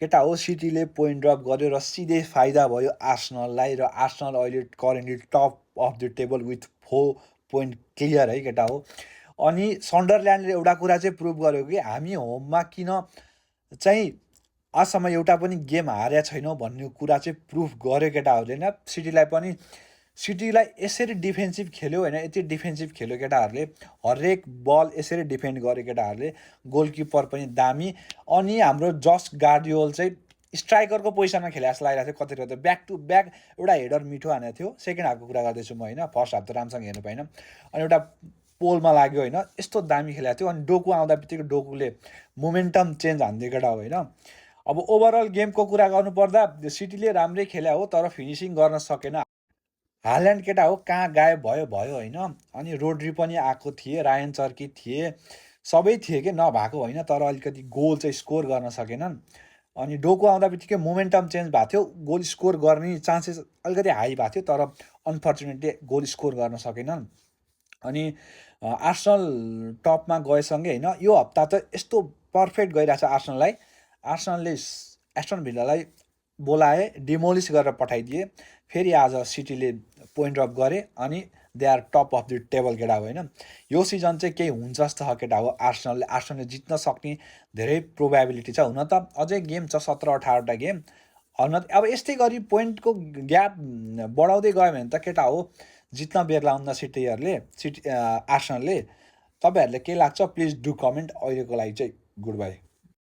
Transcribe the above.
केटा हो सिटीले point drop गर्यो र सिधै फाइदा भयो आर्सनललाई र आर्सनल अहिले currently top of the table with 4 point clear है केटा हो। अनि सन्डरल्यान्डले एउटा कुरा चाहिँ प्रुभ गर्यो कि हामी होममा किन चाहिँ आजसम्म एउटा पनि गेम हारेका छैनौँ भन्ने कुरा चाहिँ प्रुफ गर्यो केटाहरूले होइन। सिटीलाई पनि सिटीलाई यसरी डिफेन्सिभ खेल्यो होइन, यति डिफेन्सिभ खेल्यो केटाहरूले, हरेक बल यसरी डिफेन्ड गर्यो केटाहरूले। गोलकिपर पनि दामी। अनि हाम्रो जस गार्डियोल चाहिँ स्ट्राइकरको पोजिसनमा खेले जस्तो लागिरहेको थियो कतिवटा त। ब्याक टु ब्याक एउटा हेडर मिठो हानेको थियो। सेकेन्ड हाफको कुरा गर्दैछु म होइन, फर्स्ट हाफ त राम्रोसँग हेर्नु पाइनँ। अनि एउटा पोलमा लाग्यो होइन, यस्तो दामी खेलेको थियो। अनि डोकु आउँदा बित्तिकै डोकुले मोमेन्टम चेन्ज हानिदियो केटा हो होइन। अब ओभरअल गेमको कुरा गर्नुपर्दा सिटीले राम्रै खेल्या हो तर फिनिसिङ गर्न सकेन। हाल्यान्ड केटा हो कहाँ गायब भयो भयो होइन। अनि रोड्री पनि आएको थिए, रायन चर्की थिए, सबै थिए कि नभएको होइन, तर अलिकति गोल चाहिँ स्कोर गर्न सकेनन्। अनि डोको आउँदा बित्तिकै मोमेन्टम चेन्ज भएको थियो, गोल स्कोर गर्ने चान्सेस अलिकति हाई भएको थियो, तर अनफर्चुनेटली गोल स्कोर गर्न सकेनन्। अनि आर्सनल टपमा गएसँगै होइन, यो हप्ता त यस्तो पर्फेक्ट गइरहेछ आर्सनललाई। आर्सनलले एस्टन भिल्लालाई बोलाए, डिमोलिस गरेर पठाइदिए। फेरि आज सिटीले पोइन्ट ड्रप गरे अनि they are top of the table केटा हो होइन। यो सिजन चाहिँ केही हुन्छ जस्तो छ केटा हो। आर्सनलले जित्न सक्ने धेरै प्रोभाबिलिटी छ। हुन त अझै गेम छ 17-18वटा गेम। अब यस्तै गरी पोइन्टको ग्याप बढाउँदै गयो भने त केटा हो जित्न बेर लाउन आर्सनलले। तपाईँहरूले के लाग्छ प्लिज डु कमेन्ट। अहिलेको लागि चाहिँ गुड बाई।